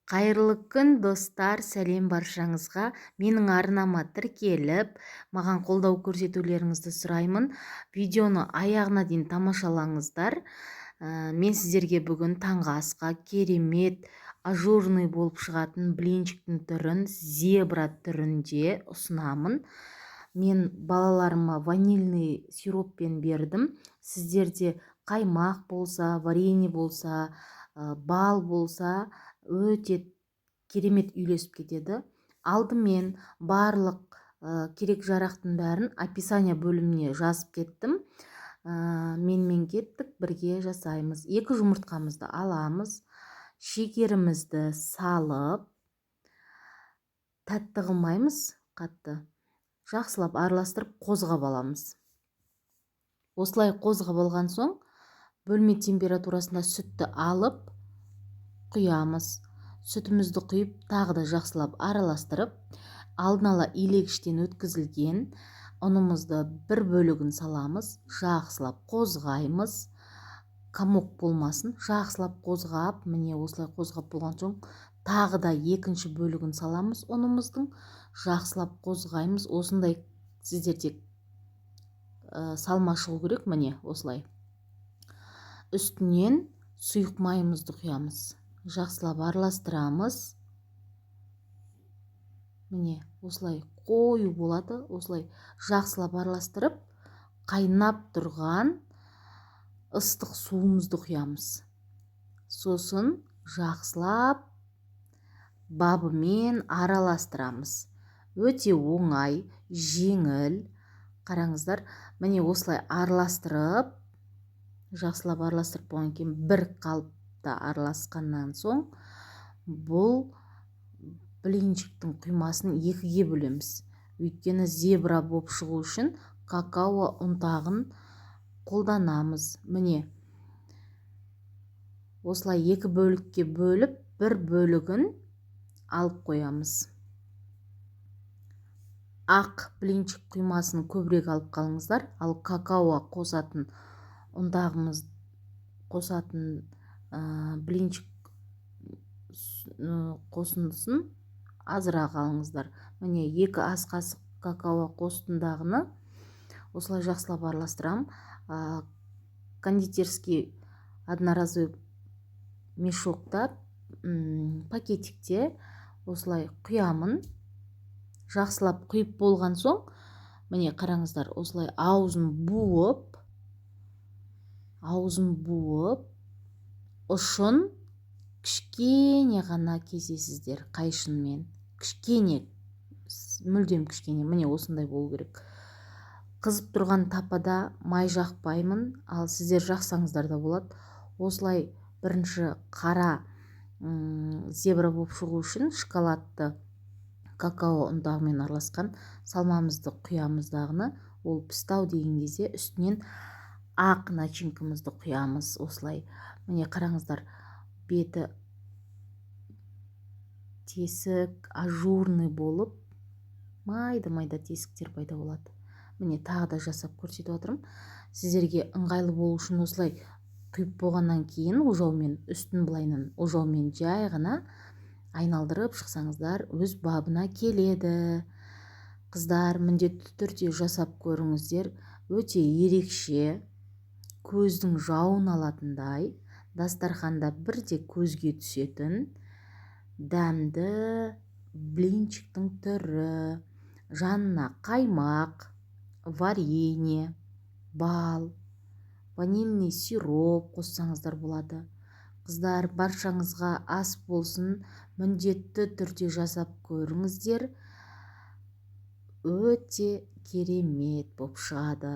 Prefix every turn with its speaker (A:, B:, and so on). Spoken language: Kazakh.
A: Қайырлы күн, достар! Сәлем баршаңызға! Менің арнама тіркеліп, маған қолдау көрсетулеріңізді сұраймын. Видеоны аяғына дейін тамашалаңыздар. Мен сіздерге бүгін таңғы асқа керемет ажурный болып шығатын блинчиктің түрін зебра түрінде ұсынамын. Мен балаларыма ванильный сироппен бердім. Сіздерде қаймақ болса, варенье болса, бал болса, өте керемет үйлесіп кетеді. Алдымен барлық керек жарақтың бәрін описание бөліміне жазып кеттім. Менімен кеттік, бірге жасаймыз. Екі жұмыртқамызды аламыз, шекерімізді салып, тәтті қылмаймыз қатты, жақсылап араластырып, қозғап аламыз. Осылай қозғап алған соң, бөлме температурасында сүтті алып құямыз. Сүтімізді құйып, тағы да жақсылап араластырып, алдын ала илегіштен өткізілген ұнымызды бір бөлігін саламыз, жақсылап қозғаймыз, комок болмасын, жақсылап қозғап. Міне, осылай қозғап болған соң, тағы да екінші бөлігін саламыз ұнымыздың, жақсылап қозғаймыз. Осындай сіздерде салма шығу керек. Міне, осылай үстінен сұйық майымызды құямыз, жақсылап араластырамыз. Міне, осылай қою болады. Осылай жақсылап араластырып, қайнап тұрған ыстық суымызды құямыз. Сосын жақсылап бабымен араластырамыз. Өте оңай, жеңіл. Қараңыздар, міне, осылай араластырып, жақсылап араластырып болғаннан кейін, бір қалыпта араласқаннан соң, бұл блинчиктің құймасын екіге бөлеміз, өйткені зебра болып шығу үшін какао ұнтағын қолданамыз. Міне, осылай екі бөлікке бөліп, бір бөлігін алып қоямыз. Ақ блинчик құймасын көбірек алып қалыңыздар, ал какао қосатын ұнтағымыз қосатын блинчик қосындысын азырақ алыңыздар. Міне, 2 ас қасық какао қостым дағыны, осылай жақсылап араластырамын. Кондитерский одноразовый мешокта, пакетикте осылай құямын. Жақсылап құйып болған соң, міне, қараңыздар, осылай аузын буып, ұшын кішкене ғана кесесіздер қайшымен, кішкене, мүлдем кішкене. Міне, осындай болу керек. Қызып тұрған тапада май жақпаймын, ал сіздер жақсаңыздар да болады. Осылай бірінші қара зебра болып шығу үшін шоколадты какао ұнтағымен араласқан салмамызды құямыз дағыны, ол пісті ау деген кезде үстінен ақ начинкамызды құямыз. Осылай, міне, қараңыздар, беті тесік, ажурный болып, майда майда тесіктер пайда болады. Міне, тағы да жасап көрсетіп жатырмын. Сіздерге ыңғайлы болу үшін осылай құйып болғаннан кейін ожаумен, үстін былайынан ожаумен жай ғана айналдырып шықсаңыздар, өз бабына келеді. Қыздар, міндетті түрде жасап көріңіздер. Өте ерекше, көздің жауын алатындай, дастарханда бірде көзге түсетін дәмді блинчиктің түрі. Жанына қаймақ, варенье, бал, ванильный сироп қоссаңыздар болады. Қыздар, баршаңызға ас болсын! Міндетті түрде жасап көріңіздер, өте керемет болып шығады.